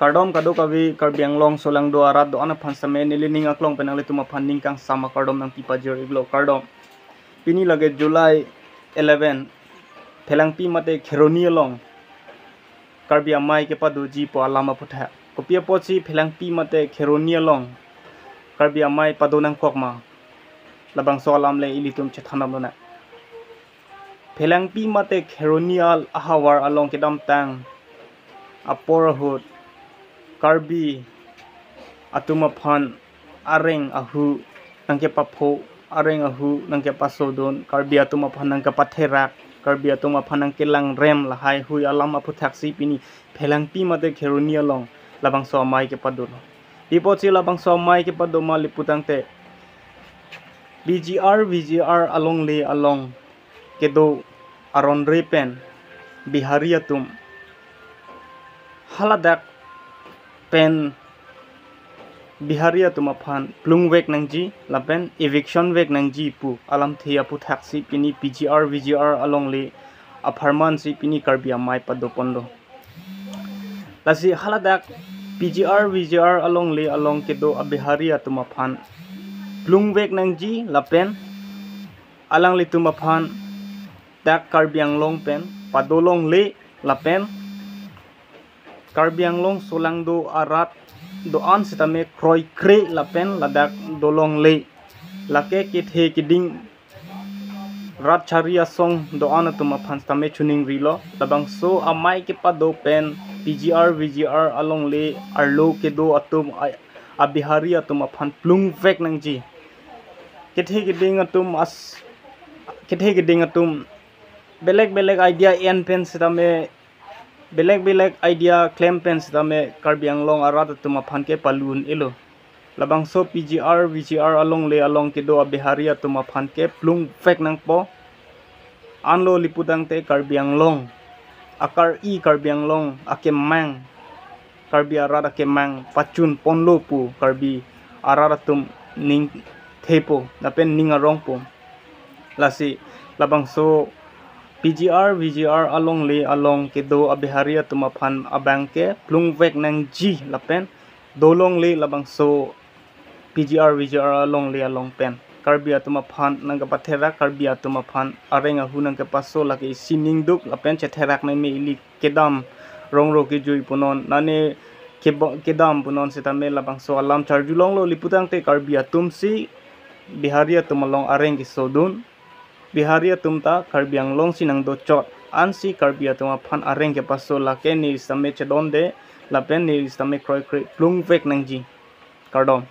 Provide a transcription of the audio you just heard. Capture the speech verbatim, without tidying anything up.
Kardom kadokave Karbi Anglong solangdo arat do-an aphan sitame neli ning aklong pen nanglitum aphan ning kangsam akardom nangpi pajir-iklo, kardom. Pini lake July eleven, Phelangpi mate Kheroni along Karbi amei kepadoji pu alam aphuthak. Kopi apotsi Phelangpi mate Kheroni along Karbi amei pado nangkok ma? Labangso alam le ilitum chethan damlonang. Phelangpi mate Kheroni al ahavar along kedamtang apor ahut Karbi atum aphan areng ahu nangkepapho, areng ahu nangkepasodun, Karbi atum aphan nangkepatherak, Karbi atum aphan nangkelangrem lahai hui alam aphuthaksi pini Phelangpi mate Kheroni along labangso amei kepado. Pi apotsi labangso amei kepado ma lapu tangte, P G R V G R alongle along kedo aron re pen Bihari atum haladak pen Bihari atum aphan plungvek nangji lapen eviction vek nangji pu alamthe aphuthaksi pini P G R V G R alongle apharman si pini Karbi amei padoponlo. Lasi haladak P G R V G R alongle along kedo a-Bihari atum aphan plungvek nangji lapen alanglitum aphan dak Karbi Anglong pen padolongle lapen Karbi Anglong solangdo arat do-an sitame kroikre lapen ladak dolongle, lake kethe keding rat chari asong do-an atum aphan sitame choningrilo. Labangso amei kepado pen P G R V G R alongle arlo kedo atum a, a-Bihari atum aphan plungvek nangji. Kethe keding atum as kethe keding atum belek belek idea en pen sitame, belek belek idea klem pen sitame Karbi Anglong arat atum aphan ke palu un-elo. Labangso P G R V G R alongle along kedo a-Bihari atum aphan ke plungvek nangpo. Anlo lapu tangte Karbi Anglong akar-i, Karbi Anglong akemang, Karbi arat akemang pachunponlo pu Karbi arat atum ningthepo lapen ning arongpo. Lasi labangso P G R V G R alongle along kedo a-Bihari atum aphan abang ke plungvek nangji lapen dolongle labangso P G R V G R alongle along pen Karbi atum aphan nangkepatherak, Karbi atum aphan areng ahu nangkepaso lake isi ningduk lapen chetherak nangme ili kedam rongro kejui punon, nane keba-, kedam punon sitame labangso alam charjulonglo. Lapu tangte Karbi atum si Bihari atum along areng kesodun, Bihari atum ta Karbi Anglong si nangdochot, ansi Karbi atum aphan areng kepaso lake neli sitame chedonde lapen neli sitame kroikre plungvek nangji. Kardom.